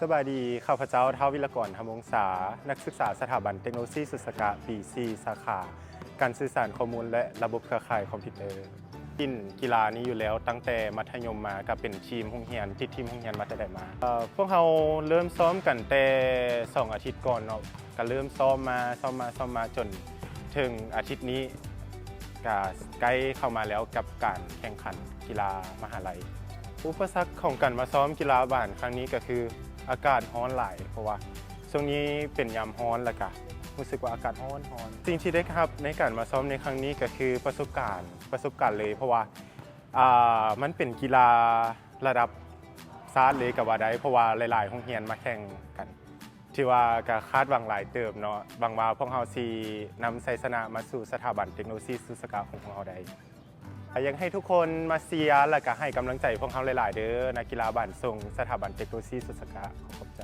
ສະບາຍດີ, ຂ້າພະເຈົ້າ ທ້າວ ວິລະກອນ ທຳວົງສາ, ນັກສຶກສາສະຖາບັນເຕັກໂນໂລຊີສຸດສະກະ ປີສີ່ ສາຂາການສື່ສານຂໍ້ມູນ ແລະ ລະບົບເຄືອຂ່າຍຄອມພິວເຕີ. ຫຼິ້ນກິລານີ້ຢູ່ແລ້ວ, ຕັ້ງແຕ່ມັດທະຍົມມາກໍເປັນທີມໂຮງຮຽນ, ຕິດທີມໂຮງຮຽນມາແຕ່ໃດມາ. ເອີ ພວກເຮົາເລີ່ມຊ້ອມກັນແຕ່ສອງອາທິດກ່ອນເນາະ, ກໍເລີ່ມຊ້ອມມາ, ຊ້ອມມາ, ຊ້ອມມາ ຈົນເຖິງອາທິດນີ້ ກະໃກ້ເຂົ້າມາແລ້ວກັບການແຂ່ງຂັນກິລາມະຫາໄລ. ອຸປະສັກຂອງການມາຊ້ອມກິລາບານຄັ້ງນີ້ກໍຄືອາກາດຮ້ອນຫຼາຍ, ເພາະວ່າຊ່ວງນີ້ເປັນຍາມຮ້ອນ ແລ້ວກະຮູ້ສຶກວ່າອາກາດຮ້ອນໆ. ສິ່ງທີ່ໄດ້ຮັບໃນການມາຊ້ອມໃນຄັ້ງນີ້ກໍຄືປະສົບການ, ປະສົບການເລີຍ, ເພາະວ່າ ອ່າ ມັນເປັນກິລາລະດັບຊາດເລີຍກໍວ່າໄດ້, ເພາະວ່າຫຼາຍໆໂຮງຮຽນມາແຂ່ງກັນ. ຖືວ່າກໍຄາດຫວັງຫຼາຍເຕີບເນາະ, ຫວັງວ່າພວກເຮົາຊິນຳໄຊຊະນະມາສູ່ສະຖາບັນເຕັກໂນໂລຊີສຸດສະກະຂອງພວກເຮົາໄດ້. ກໍຢາກໃຫ້ທຸກຄົນມາເຊຍ ແລ້ວກໍໃຫ້ກຳລັງໃຈພວກເຮົາຫຼາຍໆເດີ້, ນັກກິລາບານຊົງສະຖາບັນເຕັກໂນໂລຊີສຸດສະກະ. ຂໍຂອບໃຈ.